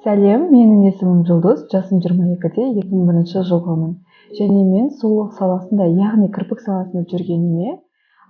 Сәлем, менің есімім Жұлдыз, жасым 22-де, 2001 жылғымын. Және мен сұлулық саласында, яғни кірпік саласында жүргеніме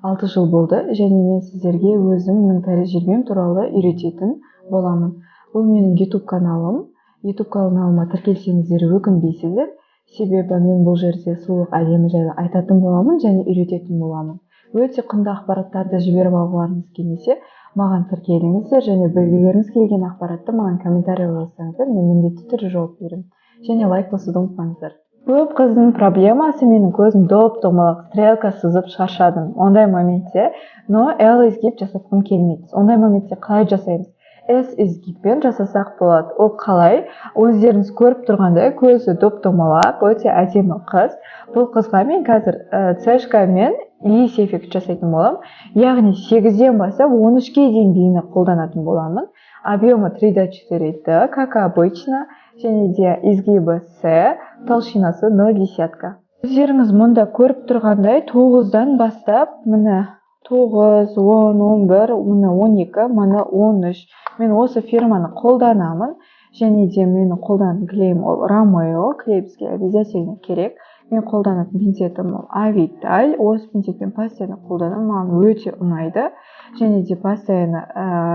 6 жыл болды. Және мен сіздерге өзімнің тәжірибем туралы үйрететін боламын. Бұл менің YouTube каналым. YouTube каналыма тіркелсеңіздер, өкінбейсіздер. Себебі мен бұл жерде сұлулық әлемі жайлы айтатын боламын және үйрететін боламын. Өте құнды ақпараттарды жіберіп алғыларыңыз келмесе, маған тіркеліңіздер және білгілеріңіз келген ақпаратты маған комментарий жазсаңыздар, мен міндетті түрде жауап беремін. Және лайк басуды ұмытпаңыздар. Көп қыздың проблемасы: менің көзім доп домалақ, стрелка сызып шаршадым. Ондай моментте, но L изгиб жасатқым келмейді. Ондай моментте қалай жасаймыз? S изгибпен жасасақ болады. Ол қалай? Өздеріңіз көріп тұрғандай, көзі доп домалақ, өте әдемі қыз. Бұл қызға мен қазір цешка мен лисий эффект жасайтын боламын. Яғни 8-ден бастап 13-ке дейін длина қолданатын боламын. Объемы 3 до 4D, как обычно, және де изгибі С, толщинасы 0 десятка. Өздеріңіз мұнда көріп тұрғандай, 9-дан бастап, міне, 9, 10, 11, міне, 12, міне, 13. Мен осы фирманы қолданамын және де менің қолданатын клейім ол Ромео. Клей бізге обязательно керек. Мен қолданатын пинцетім ол Авиталь. Осы пинцетпен постоянно қолданамын, маған өте ұнайды. Және де постоянно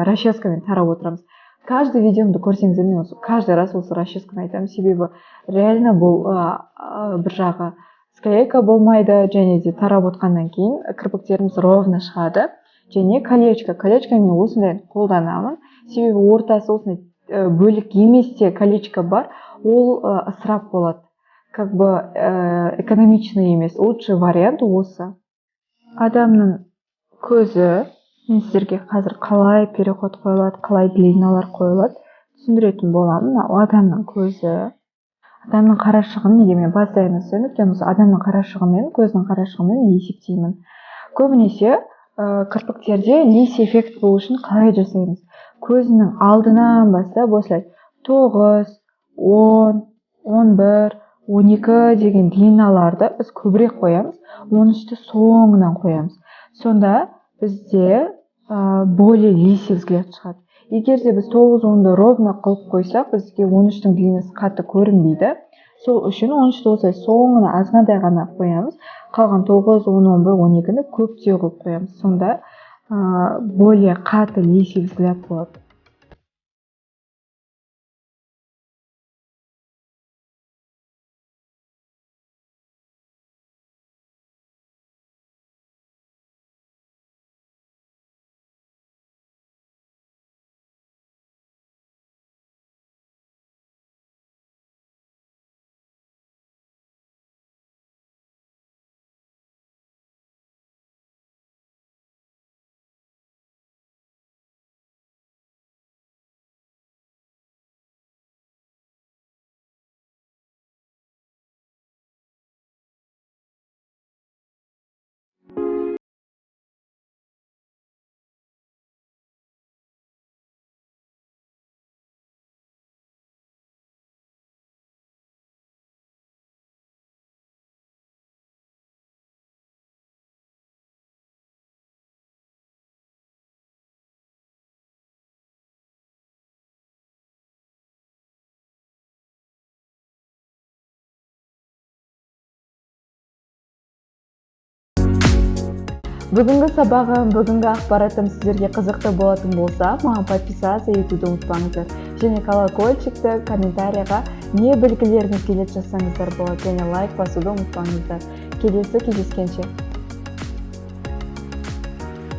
расческамен тарап отырамыз. Каждый видеомды көрсеңіздер, мен осы каждый раз осы расческаны айтамын, себебі реально бұл бір жағы склейка болмайды және де тарап отқаннан кейін кірпіктеріміз ровно шығады. Және колечко, колечко мен осындай қолданамын, себебі ортасы осындай бөлік емес те колечко бар, ол ысырап болады, как бы экономичный емес. Лучший вариант осы. Адамның көзі, мен сіздерге қазір қалай переход қойылады, қалай длиналар қойылады, түсіндіретін боламын. Мынау адамның көзі, адамның қарашығын неге мен постоянно ұстаймын? Өйткені осы адамның қарашығымен, көзінің қарашығымен мен есептеймін. Көбінесе кірпіктерде лисий эффект болу үшін қалай жасаймыз? Көзінің алдынан бастап осылай 9, 10, 11, 12 деген длиналарды біз көбірек қоямыз, 13-ті соңынан қоямыз. Сонда бізде более лисий взгляд шығады. Егер де біз 9, 10-ды ровно қылып қойсақ, бізге 13-тің длинасы қатты көрінбейді. Сол үшін 13-ті осылай соңына азғантай ғана қоямыз, қалған 9, 10, 11, 12-ні көптеу қылып қоямыз. Сонда более қатты лисий взгляд болады. Бүгінгі сабағым, бүгінгі ақпаратым сіздерге қызықты болатын болса, маған подписаться етуді ұмытпаңыздар. Және колокольчикті, комментарийға не білгілеріңіз келеді жазсаңыздар болады. Және лайк басуды ұмытпаңыздар. Келесі кездескенше.